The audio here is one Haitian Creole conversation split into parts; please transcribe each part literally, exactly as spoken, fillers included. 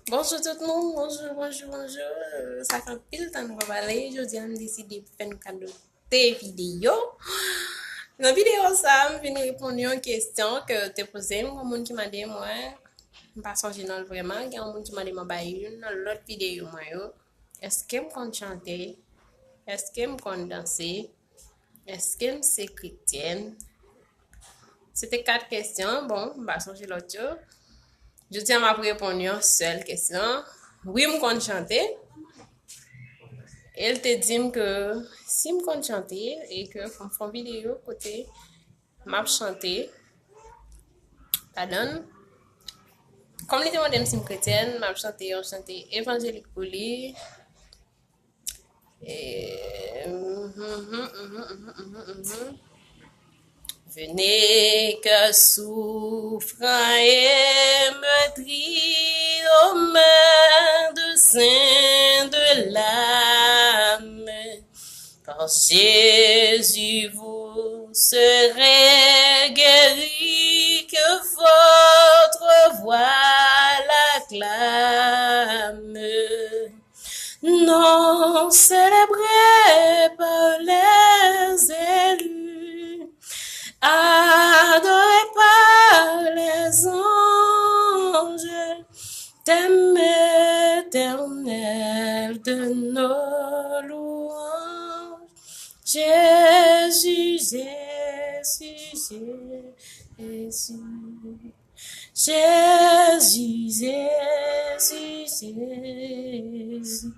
Bonjou tout moun, bonjou, bonjou, bonjou. Sa fè anpil tan nou pa pale. Jodi a, m deside pou fè nou kado de videyo. Nan videyo sa, m vin reponn yon kesyon ke yo te poze m, yon moun ki mande mwen, m pa sonje non l vrèman, gen yon moun ki mande mwen bay youn nan lòt videyo mwen yo. Èske m konn chante? Èske m konn danse? Èske m se kretyèn? Se te kat kesyon, bon, m pa sonje lòt yo. Jodi a, m ap reponn yon sèl kesyon. Wi, m konn chante. E l te di m ke si m konn chante e ke fò m fè yon videyo kote m ap chante ladan l. Kòm li te mande m si m kretyèn, m ap chante yon chante evanjelik pou li. Et, mhm, mhm, mhm, mhm, mhm. Venez, cœur souffrant et meurtri, aux mains de Saint de l'âme. Par Jésus, vous serez guéris, que votre voix l'acclame. Non célébré par les élus, adoré par les anges, thème éternel de nos louanges. Jésus, Jésus, Jésus. Jésus, Jésus, Jésus.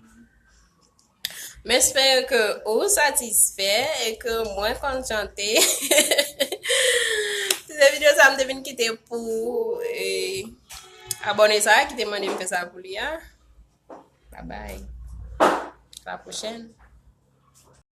M espere ke ou satisfè e ke mwen konn chante. Se te videyo sa m te vin kite pou, eh, abòne sa ki te mande m fè sa pou li a. Bye bye. A la pwochèn.